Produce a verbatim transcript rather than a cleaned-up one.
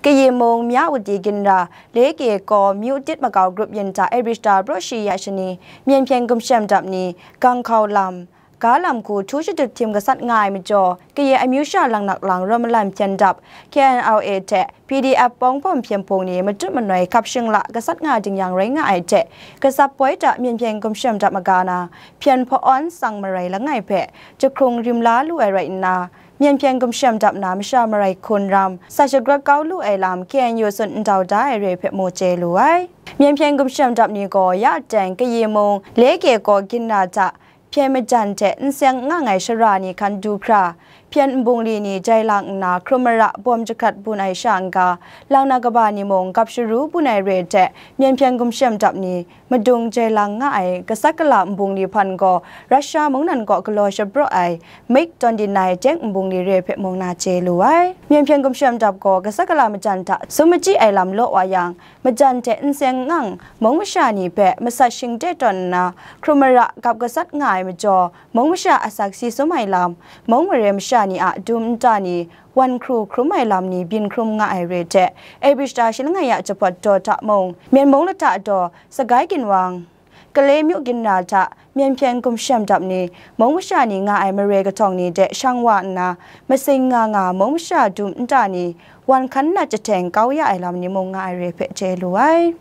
Kayi mung Myawaddy ginra Leke kaw Myu Tit Makau grup yin hta April shata brawshi ya shani, Myen Hpyen Gumshem Dap ni Ganghkau lam, ga lam hku htu shatup htim gasat nga ai majaw, kayi amyu sha langnak lang rawt malan hpyen dap, K N L A hte P D F pawng bawm hpyen hpung ni matut manoi hkap shingla gasat nga ding yang rai nga ai hte, gasap poi hta Myen Hpyen Gumshem Dap maga na hpyen hpaw-awn tsang marai langai hpe jahkrung rim la lu ai rai nna, Myen Hpyen Gumshem Dap na masha marai hkun ram sa shagrawt kau lu ai lam K N U tsun ndau da ai re hpe mu chye lu ai. Myen Hpyen Gumshem Dap ni gaw ya teng kayi mung Leke kaw ginra hta hpyen majan hte n seng n ngang ai shara ni hkan du hkra, hpyen nbungli ni jai lang nna hkrum mara bawm jahkrat bun ai sha n-ga, lang na kaba ni mung gap sharu bun ai re hte Myen Hpyen Gumshem Dap ni madung jai lang nga ai gasat gala nbungli hpan gaw Russia mungdan kaw galaw shapraw ai MiG twenty-nine tank nbungli re hpe mung na chye lu ai. Myen Hpyen Gumshem Dap gaw gasat gala majan hta sum machyi ai lam law wa yang, majan hte n seng n ngang mung masha ni hpe masat shingte tawn nna hkrum mara gap gasat nga ai majaw, mung masha asak si sum ai lam, mung mare masha ni a dum nta ni wan hkru hkrum ai lam ni byin hkrum nga ai re hte, April shata shi langai ya jahpawt daw hta mung, Myen mung lata daw Sagai Ginwang, Kale Myu ginra hta Myen Hpyen Gumshem Dap ni mung masha ni nga ai mare kahtawng ni de shang wa nna, masing nga nga mung masha dum nta ni wan hkan nat jahteng kau ya ai lam ni mung nga ai re hpe chye lu ai.